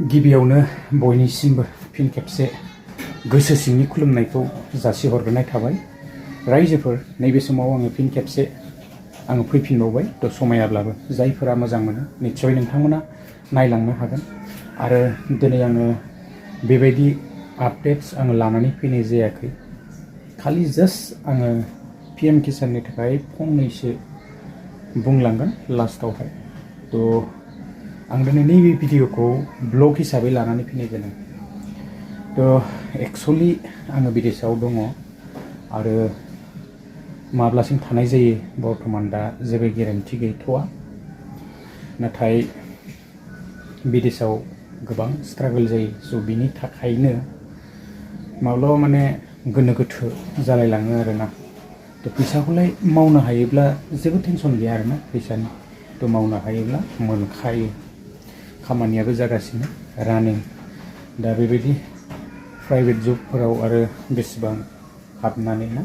गिबियावनो बयनिसिमबो फिन खेबसे गोसो सिंनि खुलुमनायखौ जासिहरग्रोनाय थाबाय। रायजोफोर, नैबे समाव आङो फिन खेबसे आङो फैफिनबावबाय थ' समायाब्लाबो जायफोरा मोजां मोनो निस्सय नोंथांमोना नायलांनो हागोन। आरो दिनै आङो बेबायदि आपडेट्स आङो लानानै फैनाय जायाखै, खालि जास्ट आङो PM किसाननि थाखाय फंनैसो बुंलांगोन लास्टावहाय। थ' आं दिनै नैबे भिडिअखौ ब्लग हिसाबै लानानै फैनाय जादों। थ' एक्सुवेलि आङो बिदेशआव दङ आरो माब्लासिम थानाय जायो बर्थमान दा जेबो गेरेन्थि गैथ'वा। नाथाय बिदेशआव गोबां स्ट्रागल जायो, स' बिनि थाखायनो माब्लाबा माने गोनो गोथो जालायलाङो आरोना। थ' फैसाखौलाय मावनो हायोब्ला जेबो टेनसन गैया आरोना फैसानि। थ' मावनो हायोब्ला मोनखायो, खामानियाबो जागासिनो रानिं। दा बेबायदि प्राइभेट जबफोराव आरो बेसेबां हाबनानै ना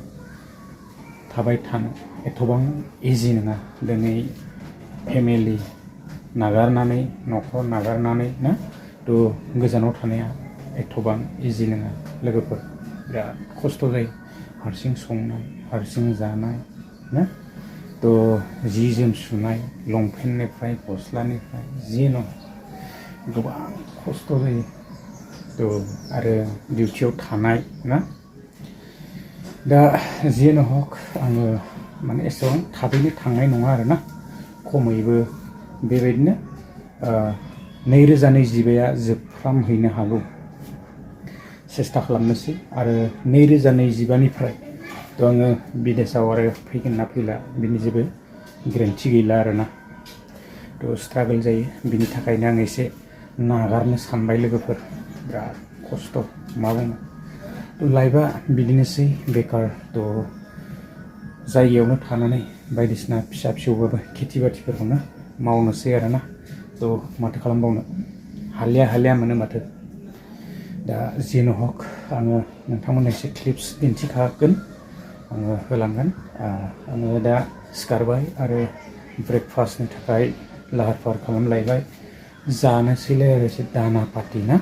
थाबाय थानो एथबां इजि नङा। दिनै फेमिलि नागारनानै, न'खर नागारनानै ना थ' गोजानाव थानाया एथबां इजि नङा लोगोफोर। बिराद खस्थ' जायो, हारसिं संनाय, हारसिं जानाय ना थ' जि जोम सुनाय, लंपेन्टनिफ्राय गस्लानिफ्राय जि न' गोबां खस्थ' जायो। थ' आरो डिउटियाव थानाय ना। दा जियानो हक आङो माने एसेबां थाबैनो थांनाय नङा आरोना, खमैबो बेबायदिनो 2025आ जोबफ्रामहैनो हागौ, सेस्था खालामनोसै। आरो 2025निफ्राय थ' आङो बिदेशआव आरो फैगोन ना फैला बिनि जेबो गेरेन्थि गैला आरोना। थ' स्ट्रागल जायो, बिनि थाखायनो आं एसे नागारनो सानबाय लोगोफोर। बिराद खस्थ' मा बुंनो। थ' लाइफआ बिदिनोसै बेकार। थ' जायगायावनो थानानै बायदिसिना फिसा फिसौबाबो खेथि बाथिफोरखौनो मावनोसै आरोना। थ' माथो खालामबावनो, हालिया मोनो माथो। दा जियानो हक आङो नोंथांमोननो एसे क्लिप्स दिन्थिखागोन, आङो होलांगोन। आङो दा सिखारबाय आरो ब्रेकफास्टनि थाखाय लाहार फाहार खालामलायबाय। जानोसैलाय आरो एसे दाना पाति ना।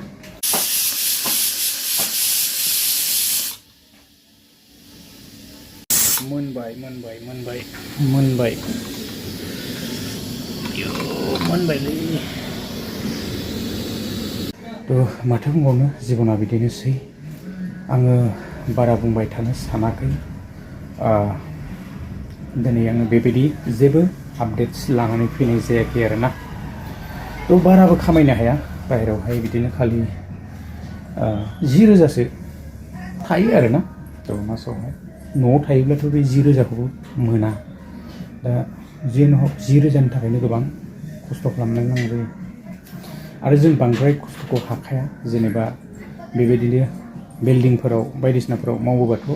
मोनबाय मोनबायलै। थ' माथो बुंबावनो, जिबना बिदिनोसै। आङो बारा बुंबाय थानो सानाखै। दिनै आङो बेबायदि जेबो आपडेट्स लानानै फैनाय जायाखै आरोना। थ' बाराबो खामायनो हाया बाहेरायावहाय, बिदिनो खालि 10,000सो थायो आरोना। थ' मासावहाय न'आव थायोब्लाथ' बे 10,000खौबो मोना। दा जियानो हक 10,000नि थाखायनो गोबां खस्थ' खालामनो नांगौ जायो। आरो जों बांद्राय खस्थ'खौ हाखाया, जेनेबा बेबायदिनो बिल्डिंफोराव बायदिसिनाफोराव मावोबाथ'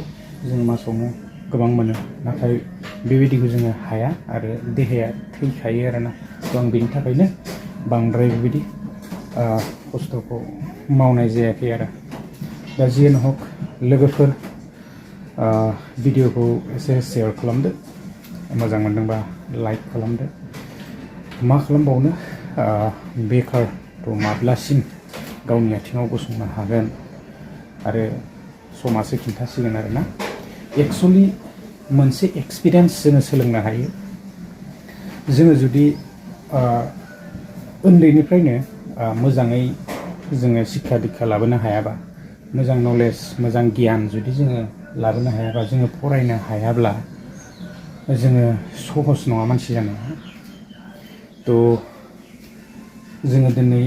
जों मासावनो गोबां मोनो। नाथाय बेबायदिखौ जोङो हाया आरो देहाया थैखायो आरोना। थ' आं बेनि थाखायनो बांद्राय बेबायदि खस्थ'खौ मावनाय जायाखै आरो। दा जियानो हक लोगोफोर, भिडिअखौ एसे शेयार खालामदो, मोजां मोनदोंबा लाइक खालामदो। मा खालामबावनो, बेकार। थ' माब्लासिम गावनि आथिङाव गसंनो हागोन आरो समासो खिन्थासिगोन आरोना। एक्सुवेलि मोनसे एक्सपिरियेन्स जोङो सोलोंनो हायो। जोङो जुदि उन्दैनिफ्रायनो मोजाङै जोङो शिक्षा दिक्षा लाबोनो हायाबा, मोजां नलेज, मोजां गियान जुदि जोङो लाबोनो हायाबा, जोङो फरायनो हायाब्ला जोङो सहस नङा मानसि जानाया। थ' जोङो दिनै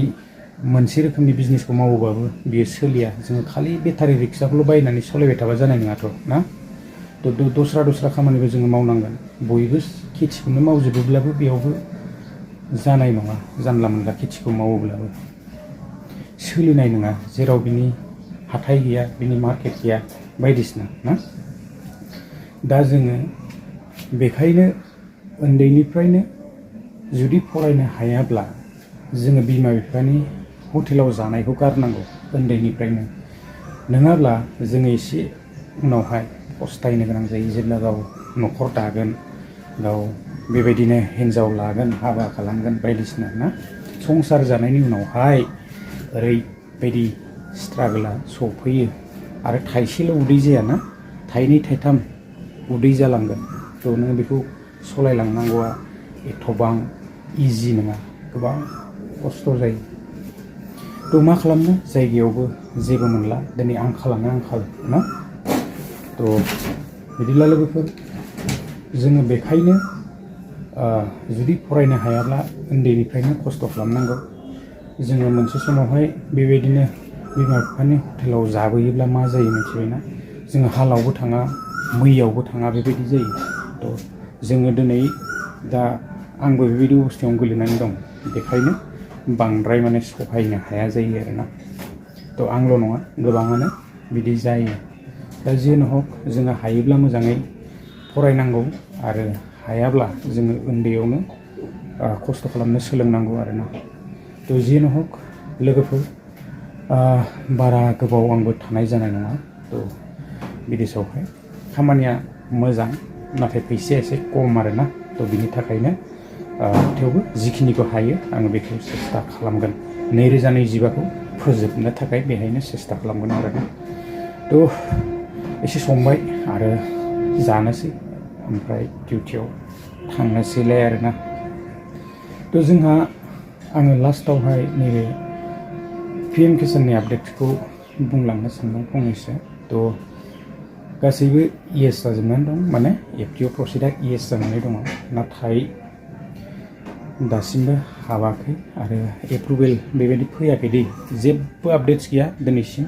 मोनसे रोखोमनि बिजनेसखौ मावोबाबो बियो सोलिया। जोङो खालि बेटारि रिक्साखौल' बायनानै सालायबाय थाबा जानाय नङाथ' ना। थ' दस्रा खामानिबो जोङो मावनांगोन। बयबो खेथिखौनो मावजोबोब्लाबो बेयावबो जानाय नङा। जानला मोनला खेथिखौ मावोब्लाबो सोलिनाय नङा, जेराव बिनि हाथाय गैया, बिनि मार्केट गैया बायदिसिना ना। दा जोङो बेखायनो उन्दैनिफ्रायनो जुदि फरायनो हायाब्ला जोङो बिमा बिफानि हटेलाव जानायखौ गारनांगौ उन्दैनिफ्रायनो। नङाब्ला जोङो एसे उनावहाय फस्थायनो गोनां जायो, जेब्ला गाव न'खर दागोन, गाव बेबायदिनो हिन्जाव लागोन, हाबा खालामगोन बायदिसिना ना। संसार जानायनि उनावहाय ओरैबायदि स्ट्रागोला सफैयो आरो थाइसेल' उदै जायाना थाइनै थाइथाम उदै जालांगोन। थ' नोङो बेखौ सालायलांनांगौआ एथ'बां इजि नङा, गोबां खस्थ' जायो। थ' मा खालामनो, जायगायावबो जेबो मोनला, दिनै आंखालानो आंखाल ना। थ' बिदिब्ला लोगोफोर, जोङो बेखायनो जुदि फरायनो हायाब्ला उन्दैनिफ्रायनो खस्थ' खालामनांगौ। जोङो मोनसे समावहाय बेबायदिनो बिमा बिफानि हटेलाव जाबोयोब्ला मा जायो मिथिबायना, जोङो हालावबो थाङा मैयावबो थाङा बेबायदि जायो। थ' जोङो दिनै दा आंबो बेबायदि अबस्थायावनो गोलैनानै दं, बेखायनो बांद्राय माने सहायनो हाया जायो आरोना। थ' आंल' नङा, गोबाङानो बिदि जायो। दा जियानो हक, जोङो हायोब्ला मोजाङै फरायनांगौ आरो हायाब्ला जोङो उन्दैयावनो खस्थ' खालामनो सोलोंनांगौ आरोना। थ' जियानो हक लोगोफोर, बारा गोबाव आंबो थानाय जानाय नङा। थ' बिदेशआवहाय खामानिया मोजां, नाथाय फैसाया एसे खम आरोना। थ' बिनि थाखायनो थेवबो जिखिनिखौ हायो आङो बेखौ सेस्था खालामगोन। 2025खौ फोजोबनो थाखाय बेहायनो सेस्था खालामगोन आरोना। थ' एसे संबाय आरो जानोसै, ओमफ्राय डिउटियाव थांनोसैलाय आरोना। थ' जोंहा आङो लास्टावहाय नैबे PM किसाननि आपडेट्सखौ बुंलांनो सानदों फंनैसो। थ' गासैबो इएस जाजोबनानै दं, माने FTO प्रसिडा इएस जानानै दङ, नाथाय दासिमबो हाबाखै आरो एप्रुभेल बेबायदि फैयाखै दै, जेबो आपडेट्स गैया दिनैसिम।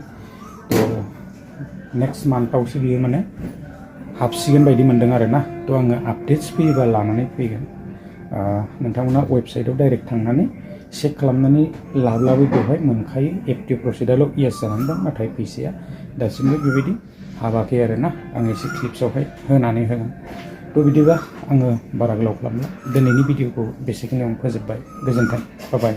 थ' नेक्स्ट मान्थआवसो बियो माने हाबसिगोन बायदि मोनदों आरोना। थ' आङो आपडेट्स फैयोबा लानानै फैगोन। नोंथांमोना वेबसाइटआव डाइरेक्ट थांनानै चेक खालामनानै लाब्लाबो बेवहाय मोनखायो। FTO प्रसिडाल' इएस जानानै दं, नाथाय फैसाया दासिमबो बेबायदि हाबाखै आरोना। आं एसे क्लिप्सआवहाय होनानै होगोन। थ' बिदिबा आङो बारा गोलाव खालामला, दिनैनि भिडिअखौ बेसेखिनियावनो फोजोबबाय। गोजोन्थों, बाय बाय।